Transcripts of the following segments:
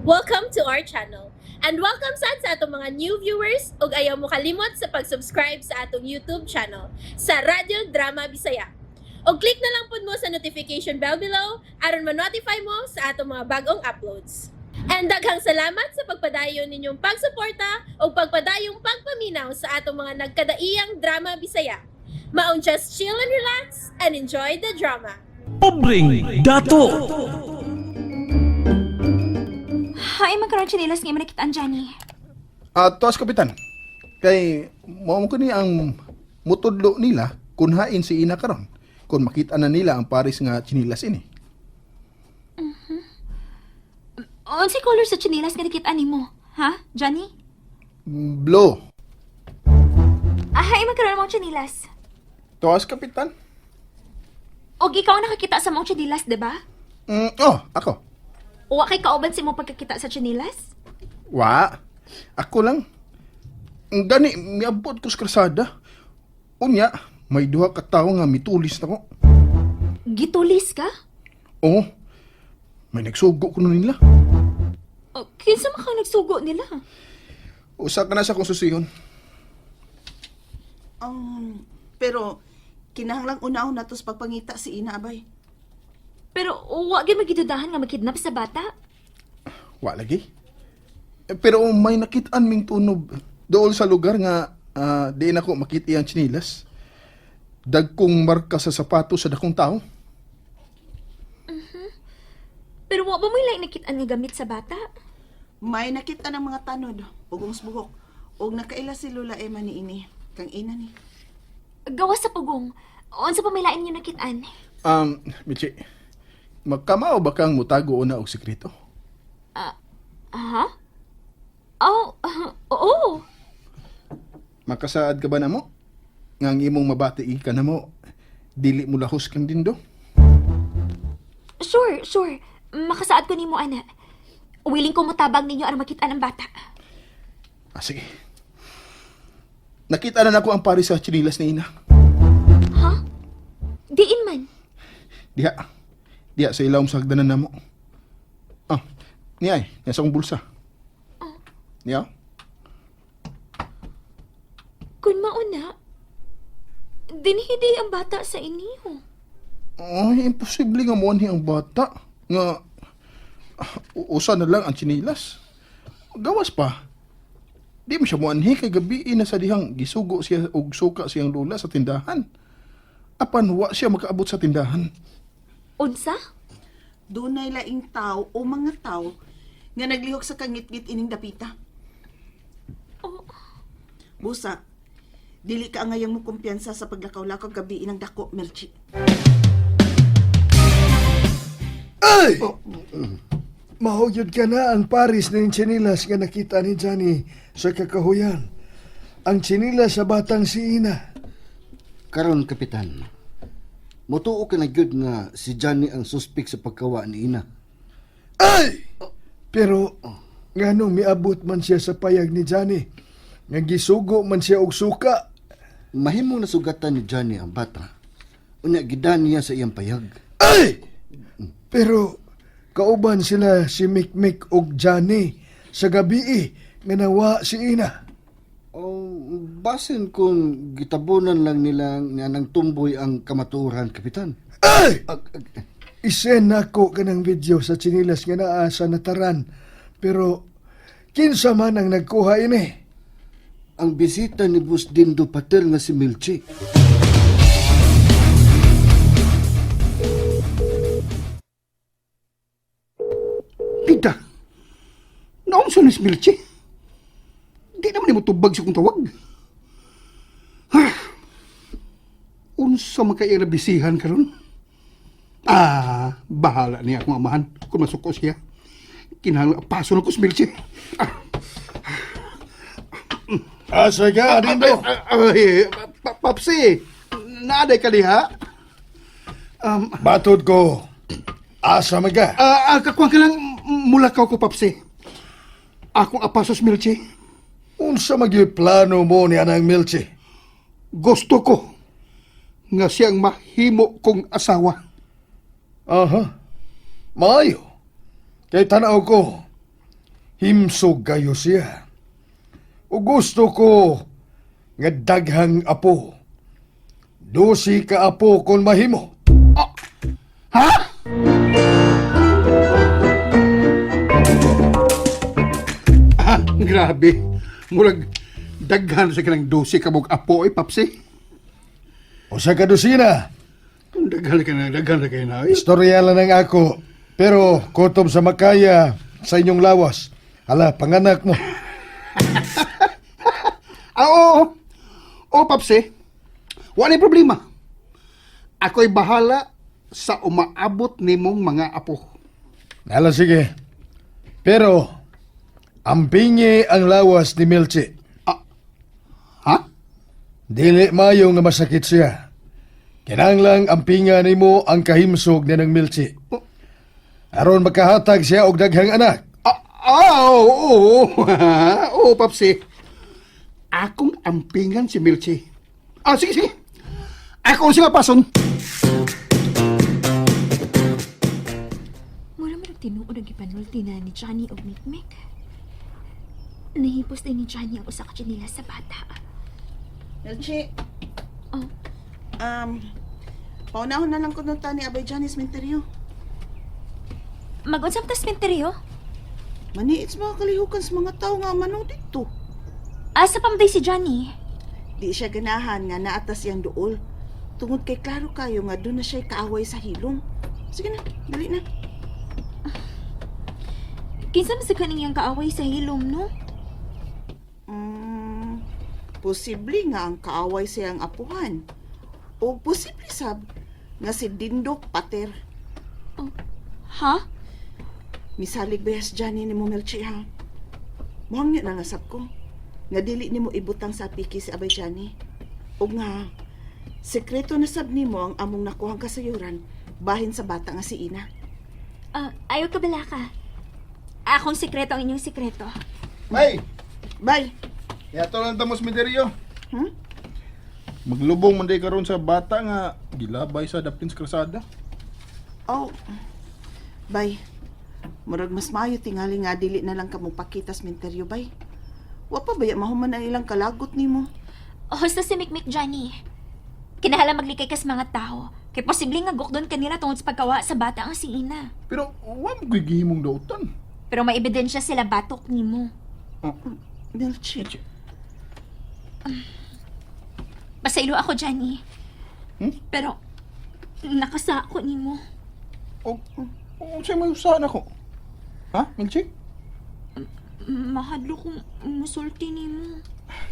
Welcome to our channel. And welcome sad sa atong mga new viewers ug ayaw mo kalimot sa pag-subscribe sa atong YouTube channel sa Radyo Drama Bisaya. Og click na lang pud mo sa notification bell below aron ma-notify mo sa atong mga bagong uploads. And daghang salamat sa pagpadayon ninyong pagsuporta ug pagpadayong pagpaminaw sa atong mga nagkadaiyang drama Bisaya. Maong just chill and relax and enjoy the drama. Pobreng Dato. Hay, magkaroon tsinelas nga nakitaan, Johnny. Ah, tuas, kapitan. Kay mao ko ni ang mutudlo nila kun hain si ina karon. Kung makita na nila ang pares nga tsinilas ini. Unsay color sa tsinelas nga nakitaan nimo? Ha, Johnny? Blue. Hay, magkaroon mo tsinelas. Tuas, kapitan. Og ikaw ang nakakita sa mga tsinelas, di ba? Oh, ako. Wa kay kauban si mo pagkakita sa tsinelas? Wa. Ako lang. Gani, miabot ko sa krasada. Unya, may duha ka tawo nga mitulis na ko. Gitulis ka? Oh, may nagsugo ko na nila. O, kinsa man kang nagsugo nila? Usa ka na sa kong susihon. Pero kinahanglang unahon nato sa pagpangita si Ina abay. Pero wa gyud magidudahan nga makidnap sa bata. Wa lagi. Eh, pero may nakitaan ming tunob dool sa lugar nga di na ko makita ang tsinilas. Dagkong marka sa sapato sa dakong tao. Pero wa ba mo'y laing nakitaan nga gamit sa bata? May nakita ng mga tanod, ugong sa buhok, ug nakaila si Lola Emma ni ini, kang ina ni. Gawas sa pugong. Unsa pa may lain niyo nakitaan? Michi, magkamao ba kang mutago una og sekreto? Ha? Oh, oo. Makasaad ka ba namo? Nga ang imong mabati ka namo, dili mo lahos kang dindo? Sure, sure. Makasaad ko nimo ana. Willing ko motabang ninyo aron makita ang bata. Ah, sige. Nakita na nako ang pari sa tsinilas ni Ina. Ha? Diin man. Diha. Diha sa ilawom sa hagdanan namo. Ah, niya ay, nasa akong bulsa. Niya? Kun mauna, dinhidi ang bata sa inyo. Ay, imposible nga muanhi ang bata. Nga, usa na lang ang tsinilas. Gawas pa. Di mo siya muanhi kay gabi na sa dihang gisugo siya og suka siyang lula sa tindahan. Apan wa siya makaabot sa tindahan. Unsa? Dunay laing tao o mga tao nga naglihok sa kangitngit ining dapita. Oh, Busa, dili ka angayang mo kumpiyansa sa paglakaw-lakaw gabi inang dako, Melchi. Ay! Mahugyod ka na ang paris ng tsinilas nga nakita ni Johnny sa kakahuyan. Ang tsinilas sa batang si Ina. Karon, kapitan, mutuo ka na gyud nga si Johnny ang suspek sa pagkawa ni Ina. Ay! Pero ngano miabot man siya sa payag ni Johnny? Nga gisugo man siya og suka. Mahimong nasugatan ni Johnny ang bata. Unya gidan niya sa iyang payag. Ay! Pero kauban sila si Mikmik og Johnny sa gabi nga nawa si Ina. O basin kung gitabunan lang nila nga nang tumboy ang kamatuoran, kapitan. Ay! Ag, ag, Isend nako kanang video sa tsinilas nga naa sa nataran. Pero kinsa man ang nagkuha ini? Ang bisita ni Boss Dindo Patel nga si Milchi. Pita, naunsa ni si Milchi? Di naman nimo tubag sa kong tawag. Ha? Unsa man kay bisihan karon? Ah, bahala niya akong amahan kung masuko siya. Kinahanglan paso na ko si Milchi. Ah, Asa ka, Dindo? Ay, Papsi, naaday ka diha? Batod ko. Asa man ka? Kakuha ka lang, mulakaw ko, Papsi. Akong apaso si Milchi. Unsa magyud plano mo ni Anang Milchi? Gusto ko nga siyang mahimo kong asawa. Aha. Maayo. Kay tanaw ko. Himsog kayo siya. O gusto ko nga daghang apo. 12 ka apo kon mahimo. Ha? Ah, grabe. Murag daghan sa kanang 12 ka mog apo eh, Papsi. Usa ka dosina. Daghan ka na, daghan na kayo na. Eh. Istorya lang ang ako. Pero kutob sa makaya sa inyong lawas. Hala, panganak mo. Ah, oo. Oo, Papsi. Wala problema. Ako'y bahala sa umaabot nimong mga apo. Hala, sige. Pero, ampingi ang lawas ni Milchi. Ha? Dili mayo nga masakit siya. Kinahanglang ampinga nimo ang kahimsog ni ng Milchi. Aron makahatag siya og daghang anak. Ah, ah, oo, oo. Oo, Papsi. Akong ampingan si Milchi. Ah, sige, sige. Ako ang pason. Mura man og tinuod ang gipanulti na ni Johnny og Mikmik. Nahipos din ni Johnny ang usa ka tsinelas sa bata. Melchi. Oh. Paunahon na lang ko nung ni Abay Johnny Cementerio. Mag-unsam ta sementeryo? Maniits mga kalihukan sa mga tao nga mano dito. Asa pa man day si Johnny? Di siya ganahan nga naatas siyang duol. Tungod kay klaro kayo nga doon na siya kaaway sa hilom. Sige na, dali na. Kinsa man sa kaning iyang kaaway sa hilom, no? Posible nga ang kaaway siyang apuhan. O posible sab nga si Dindok Pater. Ha? Misalig ba si Johnny ni mo Melchi ha? Muhang na nasab ko. Nga dili nimo ibutang sa piki si Abay Johnny. O nga, sekreto na sab nimo ang among nakuhang kasayuran bahin sa bata nga si Ina. Ah, ayaw ka bala ka. Akong sikreto ang inyong sikreto. May! Bye! Yato lang tamo sa mideryo. Hmm? Maglubong man day karon sa bata nga gilabay sa dapin sa krasada. Oh, bay. Murag mas maayo tingali nga dili na lang ka mopakita sa menteryo, bay. Wa pa baya mahuman ang ilang kalagot nimo. Hosta si Mikmik, Johnny. Kinahala maglikay kas mga tao. Kay posible nga gukdon kanila tungod sa pagkawa sa bata ang si Ina. Pero wa mo ko'y gihimong dautan. Pero may ebidensya sila batok nimo. Melchi. Pasailo ako, Johnny. Hmm? Pero nakasako nimo. O, unsay may usahan ako? Ha, Milchi? Mahadlo kong musulti nimo.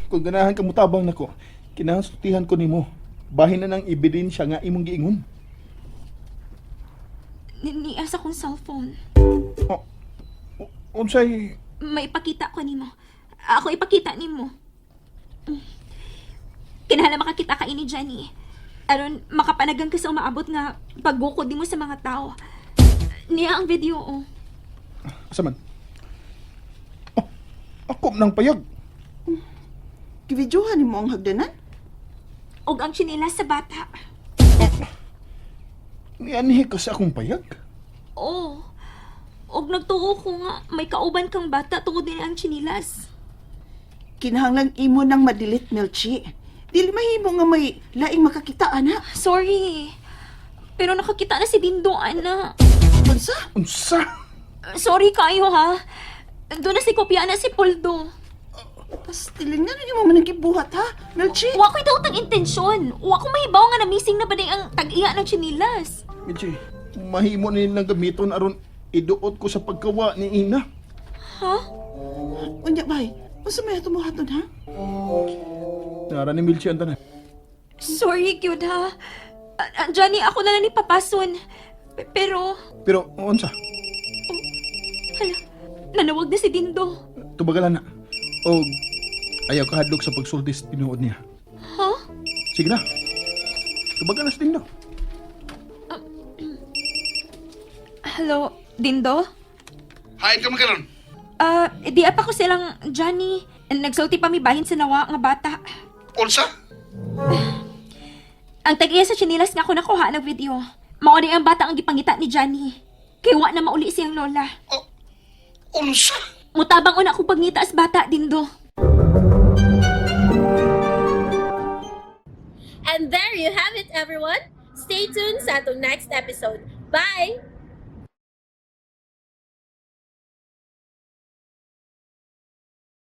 Kung ganahan ka mutabang nako, kinahanglan sultihan ko nimo. Bahin na ng ebidensya nga imong giingon. Niya sa kong cellphone. O, unsay May ipakita ko nimo. Ako ipakita nimo. Kinahanglan makakita ka ini Johnny. Aron makapanagan ka sa umaabot nga paggukod nimo sa mga tao. Niya ang video oh. asa man? Oh, ako nang payag. Givideohan nimo ang hagdanan? Og ang tsinelas sa bata. Nianhi ka sa akong payag. Oh. Og nagtuo ko nga may kauban kang bata tungod din ang tsinelas. Kinahanglan imo nang madilit, Melchi. Dili mahimo nga may laing makakita ana. Sorry. Pero nakakita na si Dindo, ana. Unsa? Unsa? Sorry kayo ha. Doon na si Kopya na si Poldo. Pastilin nga nimo man ang gibuhat ha, Melchi. Wa ko'y daot ang intensyon. Wa ko mahibaw nga na-missing na ba na ang tag-iya ng tsinelas. Milchi, mahimo na nilang gamiton aron iduot ko sa pagkawa ni Ina. Ha? Unya bay, unsa may atong buhaton ha? Nara ni Milchi ang tanan. Sorry, gyud ha. Johnny, ako na lang ni Papason. Pero, Pero unsa? hala, nanawag na si Dindo. Tubagalan na. O ayaw kahadlok sa pagsulti sa tinuod niya. Ha? Sige na. Tubagan na sa Dindo. Hello, Dindo? Hain ka man karon. Ah, di pa ko silang Johnny. Nagsulti pa mi bahin sa nawa nga bata. Unsa? Ang tag-iya sa tsinelas nga ako nakuha ng video. Mao ni ang bata ang gipangita ni Johnny. Kay wa na mauli siyang lola. Unsa? Mutabang una ko pagngita as bata, Dindo. And there you have it, everyone. Stay tuned sa atong next episode. Bye!